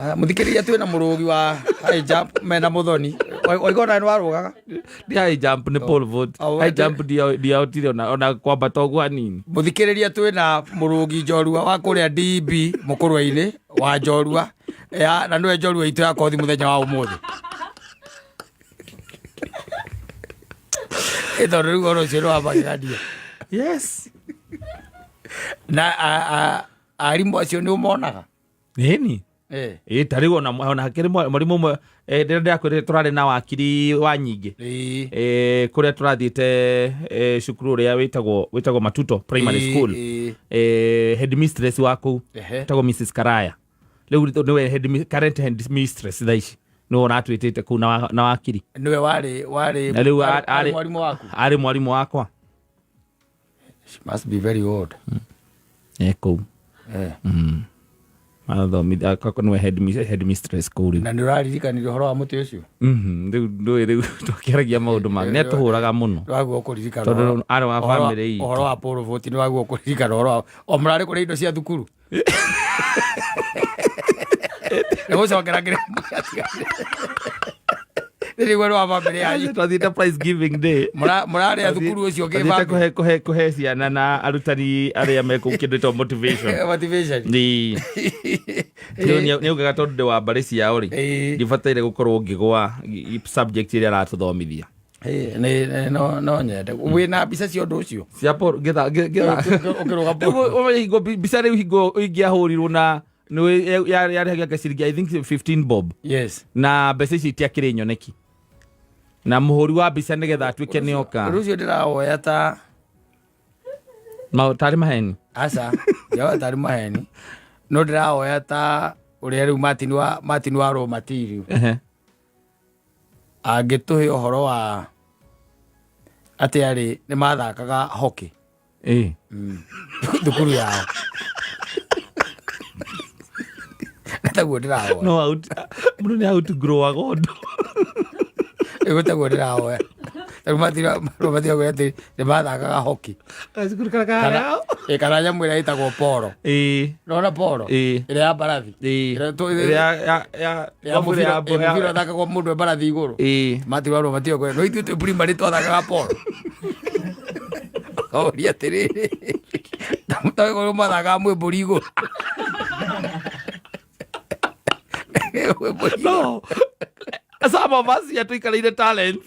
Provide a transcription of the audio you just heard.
Muthikiriria twina murugi wa high jump mena muthoni. Waigua ona nĩ warũgaga. Ndi high jump, nĩ pole vault. Oh, High jump ndiahotire ona kwambata ũguo hanini. Muthikiriria twina murugi njorua wa kuria DB mukurwe-ini wa njorua ya, na niwe njorua itũ ya kothi muthenya wa umuthi. Ĩ tondũ rĩu ũhoro ũcio nĩ wa magegania. Yes. Na arimũ acio nĩ ũmonaga? Ĩni. Eh. Ĩ ta rĩu ona hakĩrĩ mwarimũ ũmwe, rĩrĩa ndĩrakwĩrire tũrarĩ na wakiri wa nyingĩ. Kũrĩa tũrathiĩte, cukuru ũrĩa wĩtagwo Matuto Primary School. Headmistress wa kũu wĩtagwo Mrs Karaya. Rĩu nĩwe current headmistress thaa ici. Nĩwe ũratwĩtĩte kũu na wakiri. Nĩwe warĩ Na rĩu warĩ mwarimũ waku? Arĩ mwarimũ wakwa. She must be very old. Kũu. Arathomithia, akako nĩwe headmistress kũu rĩu. Na nĩ ũraririkanire ũhoro wa mũtĩ ũcio? Rĩu ndũĩ rĩu tũkĩaragia maũndũ mangĩ. Nĩ atũhũraga mũno. Nĩ wagua kũririkana Tondũ arĩ wa family itũ. Ũhoro wa pole vault nĩ wagua kũririkana ũhoro wa o mũrarĩ kũrĩa indo cia thukuru. Nĩ gũcokera kĩrĩa mũgatiganire. Nĩ nĩ wa family yanyu. Twathiĩte prize giving day. Mũrarĩa thukuru ũcio Twathiĩte kĩbambe. kũhe ciana na arutani arĩa me kũu kĩndũ ĩtagwo motivation. Motivation. Ĩĩ. Rĩu nĩ augaga tondũ ndĩ wa mbarĩ ciao rĩ, ndibataire gũkorwo ngĩgwa subject ĩrĩa aratũthomithia. Ĩĩ, no nyende. Wĩna mbica cia ũndũ ũcio? Cia Paul, ngĩtha Ũkĩrũga Paul. Rĩu ũmenye hingo mbica rĩu hingo ingĩahũrirwo na nĩ yarĩhagia ciringi, I think, 15 bob. Na mbeca icio itiakĩrĩ nyoneki na mũhũri wa mbica nĩgetha atuĩke nĩ oka. Ũndũ ũcio ndĩrawoya ta Tarĩ maheni. Aca, ndĩrawoya tarĩ maheni, no ndĩrawoya ta ũrĩa rĩu Martin wa raw material angĩtũhe ũhoro wa atĩ arĩ nĩ mathakaga hockey thukuru yao. Nĩ taguo ndĩrahoya. No out mũndũ nĩ outgrowaga ũndũ. Ĩguo taguo ndĩrahoya. Rĩu matirauga atĩ nĩ mathakaga hockey. Gacukuru karĩa Kana karĩ hau. Kana nyamũ ĩrĩa ĩtagwo polo. Nona polo? Ĩĩ. Ĩrĩa ya mbarathi. Ĩĩ. Ĩrĩa Ĩrĩa ya ya mũbira, mũbira ũthakagwo mũndũ e mbarathi igũrũ. Matirarwo matirauga no ithuĩ twĩ primary twathakaga polo. Ũria atĩrĩrĩ, tagĩkorwo mathakaga mwĩ mbũri igũrũ. Mwĩ mbũri igũrũ. No. Some of us here tũikarĩire talents.